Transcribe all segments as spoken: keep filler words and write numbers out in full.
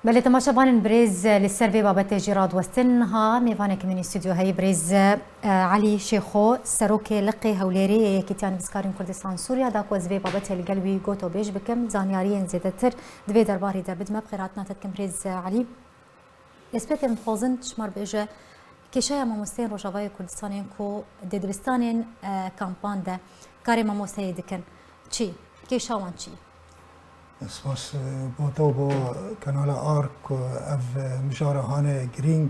Belê, temaşevanên birêz, li ser vê babetê jî radiwestin. Niha mêvanekî min ê stûdyo heye, birêz, e, Elî Şêxo, serokê Liqê Hewlêrê yê Yekîtiya Nivîskarên Kurdistan Sûriya, da ku ez vê babetê li gel wî gotobêj bikim, zanyariyên zêdetir di vê derbarê de bidime. Bi xêr hatina te dikim, birêz, e, Elî. Destpêkê em dixwazin ji me re bêje, kêşeya mamosteyên Rojavayê Kurdistanê yên ku di dibistanên, e, kampan de karê mamosteyê dikin, çi? Kêşa wan çi? Spas, e, bo te û bo kanala Ark ku ev, e, mijara hane girîng,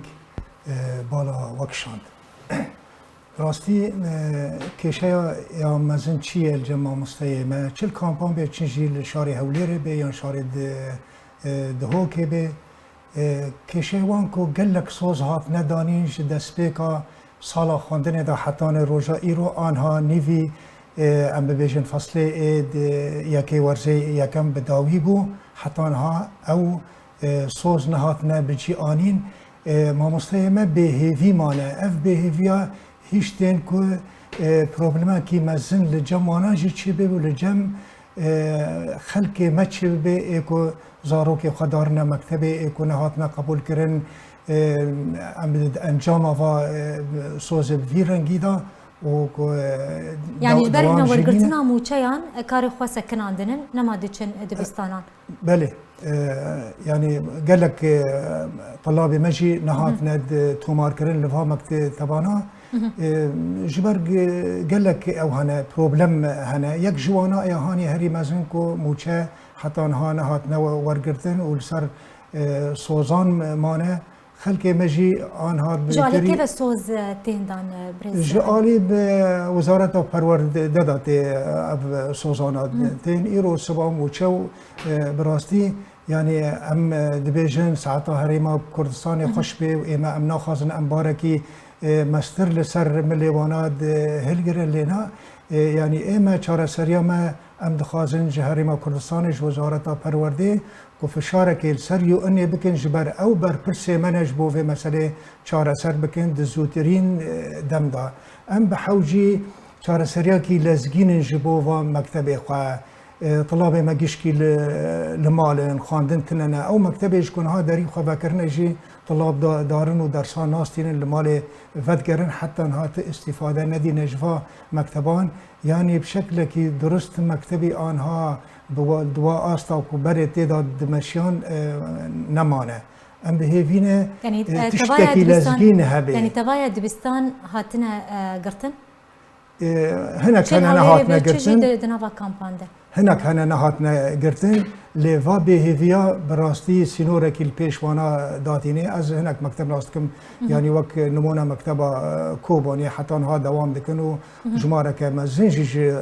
e, bala we kişand. Rastî, e, kêşeya ya mezin çi ye li cem mamosteyê me? Çi li kampan bê, çi jî li şarê Hewlêrê bê yan şarê di, e, Dihokê bê. E, kêşeyê wan ku gelek soz hatine danîn ji destpêka sala xwendinê de hetanê roja îro, anha nîvî, e, em bibêjin feslê ê di yekê werzê yekem bi dawî bû, heta niha ew, e, soz nehatine bi cî anîn. E, mamosteyê me bêhêvî mane. Ev bêhêviya hîç tên ku, e, problemekî mezin li cem wana jî çêbê û li cem, e, xelkê me çêbibe, ê ku zarokê xwe darine mektebê, ê ku nehatine qebûlkirin, e, em di encama va, e, sozê bi vî rengî de û ku, e, Yanî dew-, ji ber dewam jî nîne. Wergirtina mûçeyan, e, karê xwe sekinandinin, nema diçin, e, dibistanan. Belê, e, yanî gelek, e, telabê me jî nehatine di tomarkirin li va mektebana. E, ji ber ge-, gelek ew hene, problem hene. Yek ji wana ya hanî herî mezin ku mûçe heta niha nehatine we-, wergirtin û li ser, e, sozan mane. Xelkê me jî anha bi Ji alî kê ve soz, e, tên dan, e, birêz Ji Elî? Alî bi Wezareta Perwerde de tê, e, ev sozana tên. Îro siba û çew, e, bi rastî, yanî em, e, dibêjin saeta Herêma Kurdistanê xweş bê û ême em naxwazin em barekî, e, mestir li ser milê wana di hilgirin lê na. E, yanî ême çareseriya me em dixwazin ji Herêma Kurdistanê, ji Wezareta Perwerdê, ku fişarekê li ser U N'ê bikin, ji ber ew berpirsê me ne ji bo vê meselê çareser bikin di zûtirîn, e, dem de. Em bi hew jî çareseriyakî lezgînin ji bo van mektebê xwe. E, tilabê me gişkî li, li mal in, xwendin tune ne. Ew mektebê ji ku niha derî xwe vekirine jî tilab da-, darin û dersan nastînin li malê vedigerin, heta niha ti îstîfade nedîne ji va mekteban. Yanî bi şeklekî durist mektebî anha bi wa-, di wa asta ku berê tê de dimeşiyan, e, nemane. Em bi hêvî ne, Yanî, e, e, tevaya tiştekî dibistan, lezgîn hebe. Yanî tevaya dibistan hatine, e, girtin? E, hinek Çi hene Hewlêrê nehatine ve, çi jî girtin. Di, di nava kampan de? Hinek hene nehatine girtin. Lê va bêhêviya bi rastî sînorekî li pêş wana datînê. Ez hinek mekteb nas dikim. Yanî wek nimûne mekteba, e, Kobanê heta niha dewam dikin û jimareke mezin jî ji, e,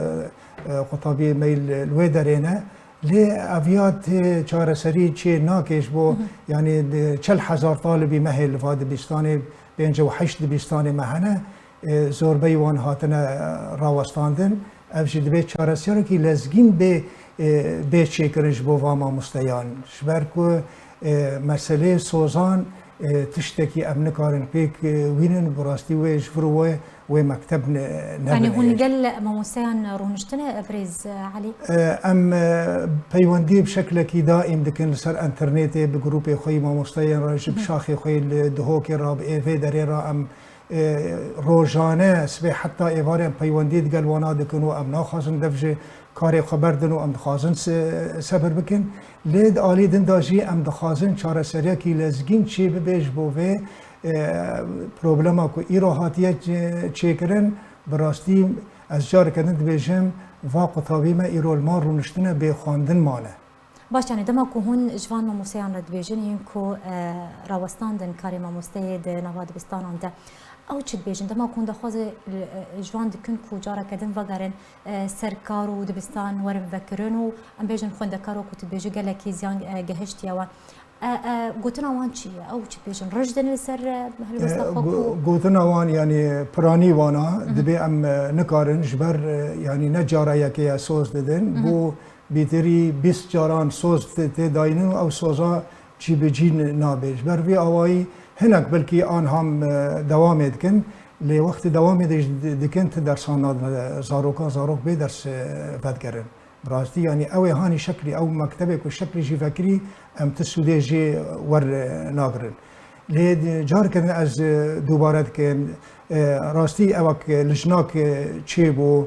qutabiyê me yî li, li wê derê ne. Lê ev ya tê çareserî çê nake ji bo, yanî di çel hezar talibî me hê li va dibistanê, pêncî û heşt dibistanê me hene, e, zorbeyî wan hatine, e, rawestandin. Ev jî divê çareserekî lezgîn bê, e, bê çêkirin ji bo va mamosteyan. Ji ber ku, e, meseleyê sozan, e, tiştekî em nikarin pêk, e, wînin, bi rastî wê ji vir wê, wê mekteb ne, Yanî nebine hûn yê. Gel mamosteyan rûniştine, e, birêz, e, Elî? E, em, e, peywendî bi şeklekî daîm dikin li ser înternetê, bi grûpê xwe yî mamosteyên re, ji bi şaxê xwe yî li Dihokê re, bi ê vê derê re em, e, rojane, sibê heta êvarê em peywendî digel wana dikin û em naxwazin dev ji karê xwe berdin û em dixwazin se-, sebir bikin. Lê di alî din de jî em dixwazin çareseriyekî lezgîn çê bibe ji bo vê, e, problema ku îro hatiye çê-, çêkirin. Bi rastî ez careke din dibêjim, va qutabî me îro li mal rûniştine bê xwendin mane. Baş, yanî dema ku hûn ji van mamosteyan re dibêjin, yên ku, e, rawestandin karê mamosteyê di nava dibistanan de, ew çi dibêjin? Dema ku hûn daxwazê, e, ji wan dikin ku careke din vegerin, e, ser kar û dibistan werin vekirin û em bêjin xwendekar, wekû tu dibêjî, gelekî ziyan, e, gehiştiye wan. E, e, gotina wan çi ye? Ew çi dibêjin? Rij din li ser, e, helwesta E, xwe go-, ku gotina wan, yanî piranî wana, dibê em, e, nikarin ji ber, e, yanî ne cara yekê ye soz didin. Bo bîtirî bîst caran soz tê, tê dayînin û ew soza cî bi cî n-, nabe. Ji ber vî awayî hinek belkî an ham, e, dewamê dikin. Lê wextê dewamê de jî di-, dikin ti dersan nadine zarokan, zarok bê ders, e, vedigerin. Bi rastî, yanî ew ê hanî şeklî, ew mektebê ku şeklî jî vekirî, em ti sûdê jê wer, e, nagirin. Lê di-, careke din ez, e, dubare dikim, e, rastî ewek, e, lijnak, e, çêbû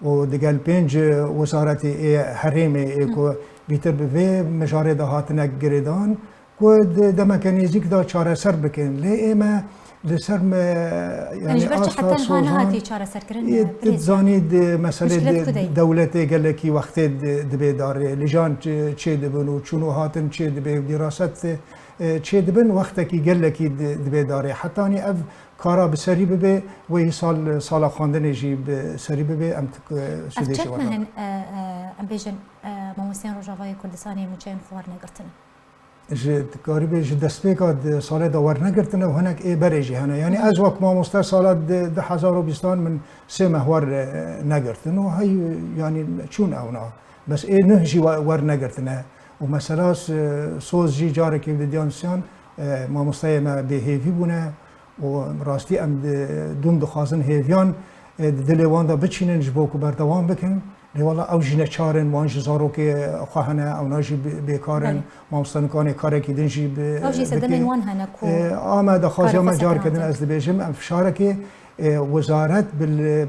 û digel pênc, e, wezaretê ê herêmê ê ku bîtir bi vê mijarê de hatine girêdan, ku di demeke nêzîk de çareser bikin. Lê ê me li ser me, Yanî yanî ji ber çi asta heta niha sozan, nehatiye çareserkirin, ê, e, tu birêz? Dizanî di meselê Muşkilet di ku dey? Dewletê gelekî wextê di-, dibê darê. Lijan çi-, çê dibin û çûn û hatin çê dibê û dîraset, e, çê dibin, wextekî gelekî di-, dibê darê. Hetanî ev kara bi serî bibe, wê sal, sala xwendinê jî bi serî bibe, em tik, e, Ev sûdê çek jê me werdan. Hin, e, e, em bêjin, e, mamosteyên Rojavayê Kurdistanê mûçeyên xwe wernegirtine? Ji, dikarî bê ji destpêka di salê de wernegirtine û hinek ê berê jî hene. Yanî ez wek mamoste sala di, du hezar û bîstan min sê meh wer, e, negirtin û hey, yanî çûn ewna. Bes ê nuh jî we-, wernegirtine. Û mesela s-, soz jî carekê didiyan siyan, e, mamosteyê me bêhêvî bûne û rastî em di, dûm dixwazin hêviyan, e, di dilê wan de biçînin ji bo ku berdewam bikin. Lê wela ew jî neçar in, wan ji zarokê xwe hene, ewna jî bê-, bêkar in. Belê. Mamoste Nikanê karekî din jî bi-, Ew jî sedemên bikin. Wan hene ku E, a me daxwaziya karê me xwe careke din sekinandin. Ez dibêjim, em fişarekê, e, wezaret bi li-,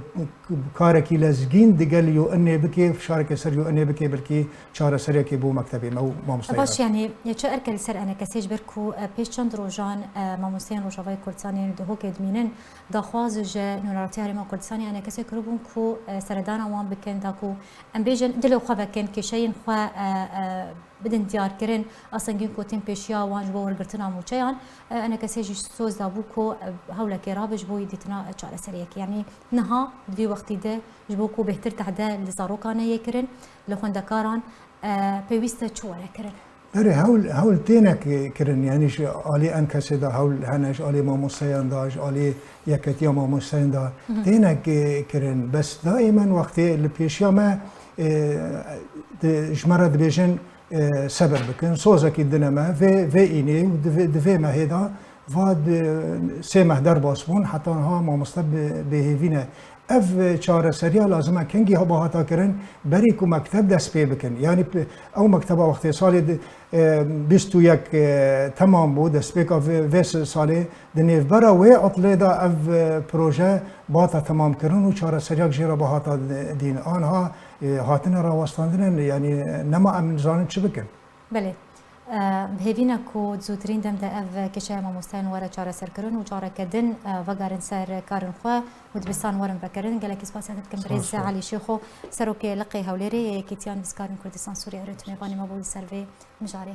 karekî lezgîn digel yo inê bike, fişarekê ser yo inê bike, belkî çareserekê bo mektebê me û mamosteyê Baş, me. Yanî, çi erke li ser enekesê ji ber ku, e, pêş çend rojan, e, mamosteyên Rojavayê Kurdistanê li Duhokê dimînin, daxwaz ji Nûneratiya Herêma Kurdistanê enekesê kiribûn ku, e, seredana wan bikin, da ku em bêjin dilê xwe vekin, kêşeyên xwe, e, e, bidin diyarkirin, astengiyên ku tên pêşiya wan ji bo wergirtina mûçeyan, e, enekesê jî soz dabû ku, e, hewlekê rabe ji bo dîtina çareseriyekê. Yanî niha di vî wextî de ji bo ku bêhtir tehde li zarokan neyê kirin, li xwendekaran, e, pêwîst e çi were kirin? Berê hewl, hewl têne ki-, kirin, yanî ji alî enkesê de hewl hene, ji alî mamosteyan de, ji alî yeketiya mamosteyan de Hı hı. têne ki-, kirin. Bes daîmen wextê li pêşiya me, e, di, ji me re dibêjin, e, sebir bikin, sozekî dine me, vê, vê înê û di vê, di vê mehê de va di, sê meh derbas bûn, heta niha mamoste bi, bêhêvî ne. Ev çareseriya lazim e kengî heba hata kirin, berî ku mekteb dest pê bikin. Yanî p-, ew mekteba wextê salê di, e, bîst û yek, e, temam bû, destpêka vê, vê s-, salê, di nêvbera wê etlê de ev, e, proje bata temamkirin û çareseriyak jê re bihata di-, dîn. Anha, e, hatine rawestandine, yanî nema em nizanin çi bikin. Belê. E, bi hêvî ne ku di zûtirîn dem de ev kêşeya mamosteyên were çareserkirin û careke din, e, vegerin ser karên xwe û dibistan werin vekirin. Gelekî spasiya te dikim birêz Elî Şêxo, Serokê Liqê Hewlêrê yê Yekîtiya Nivîskarên Kurdistan Sûriyê. Erê tu mêvanê me bû li ser vê mijarê.